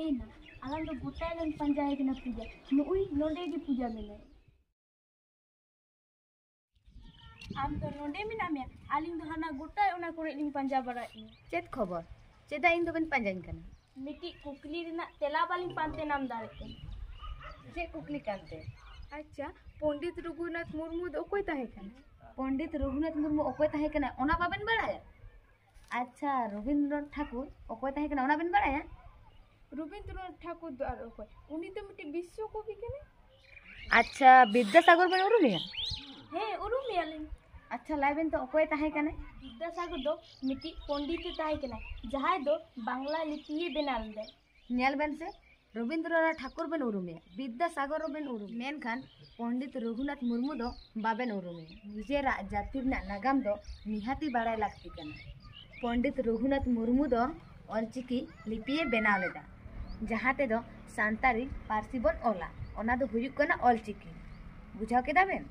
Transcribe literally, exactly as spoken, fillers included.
ᱮᱭ ᱱᱟ, ᱟᱞᱟᱝ ᱫᱚ ᱜᱚᱴᱟ ᱞᱟᱝ ᱯᱟᱸᱡᱟᱭᱮ ᱠᱟᱱᱟ ᱯᱩᱡᱟ᱾ ᱱᱩᱜᱼᱩᱭ ᱱᱚᱰᱮ ᱜᱮ ᱯᱩᱡᱟ ᱢᱮᱱᱟᱭᱟ᱾ ᱟᱢ ᱫᱚ ᱱᱚᱰᱮ ᱢᱮᱱᱟᱜ ᱢᱮᱭᱟ, ᱟᱹᱞᱤᱧ ᱫᱚ ᱦᱟᱱᱟ ᱜᱚᱴᱟ ᱚᱱᱟ ᱠᱚᱨᱮ ᱞᱤᱧ ᱯᱟᱸᱡᱟ ᱵᱟᱲᱟᱭᱮᱫ ᱢᱮᱭᱟ᱾ ᱪᱮᱫ ᱠᱷᱚᱵᱚᱨ? ᱪᱮᱫᱟᱜ ᱤᱧ ᱫᱚᱵᱮᱱ ᱯᱟᱸᱡᱟᱧ ᱠᱟᱱᱟ? ᱢᱤᱫᱴᱤᱡ ᱠᱩᱠᱞᱤ ᱨᱮᱱᱟᱜ ᱛᱮᱞᱟ ᱵᱟᱞᱤᱧ ᱯᱟᱱᱛᱮ ᱧᱟᱢ ᱫᱟᱲᱮᱭᱟᱜ ᱠᱟᱱᱟ᱾ ᱪᱮᱫ ᱠᱩᱠᱞᱤ ᱠᱟᱱᱛᱮ? ᱟᱪᱪᱷᱟ, ᱯᱚᱱᱰᱤᱛ ᱨᱚᱜᱷᱩᱱᱟᱛᱷ ᱢᱩᱨᱢᱩ ᱫᱚ ᱚᱠᱚᱭ ᱛᱟᱦᱮᱸ ᱠᱟᱱᱟ? ᱯᱚᱱᱰᱤᱛ ᱨᱚᱜᱷᱩᱱᱟᱛᱷ ᱢᱩᱨᱢᱩ ᱚᱠᱚᱭ ᱛᱟᱦᱮᱸ ᱠᱟᱱᱟ, ᱚᱱᱟ ᱵᱟᱵᱮᱱ ᱵᱟᱲᱟᱭᱟ? ᱟᱪᱪᱷᱟ, ᱨᱚᱵᱤᱱᱫᱨᱚᱱᱟᱛᱷ ᱴᱷᱟᱠᱩᱨ ᱚᱠᱚᱭ ᱛᱟᱦᱮᱸ ᱠᱟᱱᱟ, ᱚᱱᱟ ᱵᱮᱱ ᱵᱟᱲᱟᱭᱟ? ᱨᱚᱵᱤᱱᱫᱨᱚᱱᱟᱛᱷ ᱴᱷᱟᱠᱩᱨ ᱫᱚ ᱟᱨ ᱚᱠᱚᱭ? ᱩᱱᱤ ᱫᱚ ᱢᱤᱫᱴᱤᱡ ᱵᱤᱥᱥᱚ ᱠᱚᱵᱤ ᱠᱟᱱᱟᱭ᱾ ᱟᱪᱪᱷᱟ, ᱵᱤᱫᱽᱫᱟᱥᱟᱜᱚᱨ ᱵᱮᱱ ᱩᱨᱩᱢᱮᱭᱟ? ᱦᱮᱸ, ᱩᱨᱩᱢᱮᱭᱟᱞᱤᱧ᱾ ᱟᱪᱪᱷᱟ, ᱞᱟᱹᱭ ᱵᱮᱱ ᱛᱚ, ᱚᱠᱚᱭ ᱛᱟᱦᱮᱸ ᱠᱟᱱᱟᱭ? ᱵᱤᱫᱽᱫᱟᱥᱟᱜᱚᱨ ᱫᱚ ᱢᱤᱫᱴᱤᱡ ᱯᱚᱱᱰᱤᱛ ᱮ ᱛᱟᱦᱮᱸ ᱠᱟᱱᱟᱭ, ᱡᱟᱦᱟᱸᱭ ᱫᱚ ᱵᱟᱝᱞᱟ ᱞᱤᱯᱤᱭᱮ ᱵᱮᱱᱟᱣ ᱞᱮᱫᱟᱭ᱾ ᱧᱮᱞ ᱵᱮᱱ ᱥᱮ, ᱨᱚᱵᱤᱱᱫᱨᱚᱱᱟᱛᱷ ᱴᱷᱟᱠᱩᱨ ᱵᱮᱱ ᱩᱨᱩᱢᱮᱭᱟ, ᱵᱤᱫᱽᱫᱟᱥᱟᱜᱚᱨ ᱦᱚᱸ ᱵᱮᱱ ᱩᱨᱩᱢᱮᱭᱟ, ᱢᱮᱱᱠᱷᱟᱱ ᱯᱚᱱᱰᱤᱛ ᱨᱚᱜᱷᱩᱱᱟᱛᱷ ᱢᱩᱨᱢᱩ ᱫᱚ ᱵᱟᱵᱮᱱ ᱩᱨᱩᱢᱮᱭᱟ᱾ ᱱᱤᱡᱮᱨᱟᱜ ᱡᱟᱹᱛᱤ ᱨᱮᱱᱟᱜ ᱱᱟᱜᱟᱢ ᱫᱚ ᱱᱤᱦᱟᱹᱛᱤ ᱵᱟᱲᱟᱭ ᱞᱟᱹᱠᱛᱤ ᱠᱟᱱᱟ᱾ ᱯᱚᱱᱰᱤᱛ ᱨᱚᱜᱷᱩᱱᱟᱛᱷ ᱢᱩᱨᱢᱩ ᱫᱚ ᱚᱞᱪᱤᱠᱤ ᱞᱤᱯᱤᱭᱮ ᱵᱮᱱᱟᱣ ᱞᱮᱫᱟ, ᱡᱟᱦᱟᱸ ᱛᱮᱫᱚ ᱥᱟᱱᱛᱟᱲᱤ ᱯᱟᱹᱨᱥᱤ ᱵᱚᱱ ᱚᱞᱟ, ᱚᱱᱟ ᱫᱚ ᱦᱩᱭᱩᱜ ᱠᱟᱱᱟ ᱚᱞᱪᱤᱠᱤ᱾ ᱵᱩᱡᱷᱟᱹᱣ ᱠᱮᱫᱟ ᱵᱮᱱ?